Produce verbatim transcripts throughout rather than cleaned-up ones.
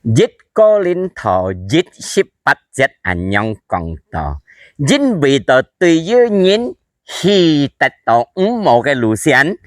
一哥林多一十八節恁樣講到：因為到對於人去得到五毛个路線，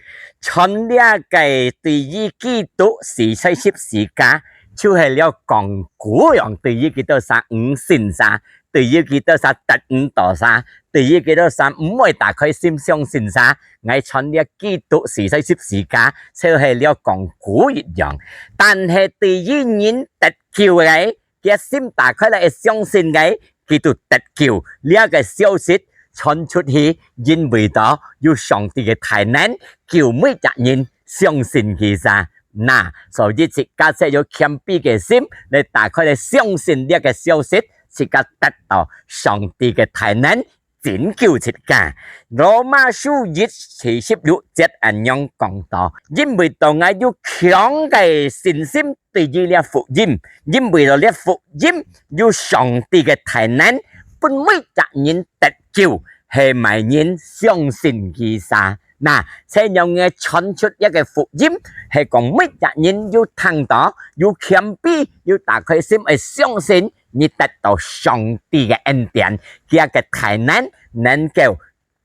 傳這个對於基督死在十字架，就係了講古樣對於佢兜儕毋信儕，對於佢兜儕得毋到儕，對於佢兜儕毋會打開心相信儕，𠊎傳這基督死在十字架，就係了講古一樣。但係對於人得救个，佢心打開來相信个，佢就得救。這个消息傳出去，因為到有上帝个大能救每隻人相信佢儕。那，所以自家就有謙卑个心來打開來相信這个消息，自家得到上帝个大能拯救自家。羅馬書一第十六節恁樣講到：因為到𠊎有強个信心對於這福音，因為到這福音有上帝个大能，分每隻人得救，係麼人相信佢儕。那，這樣个傳出這个福音，係講每隻人有聽到，有謙卑，有打開心，愛相信，你得到上帝个恩典，佢个大能能夠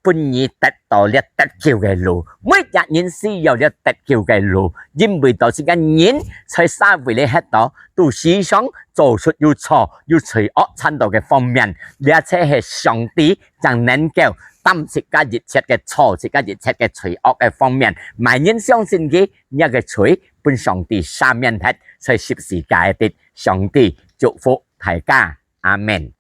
分你得到這得救个路。每隻人需要這得救个路，因為到自家人在社會裡歇到，都時常做出有錯、有罪惡、殘到个方面，這就係上帝正能夠擔自家一切个錯、自家一切个罪惡个方面。麼人相信佢，這个罪分上帝赦免忒，在十字架个地。上帝祝福大家，阿門。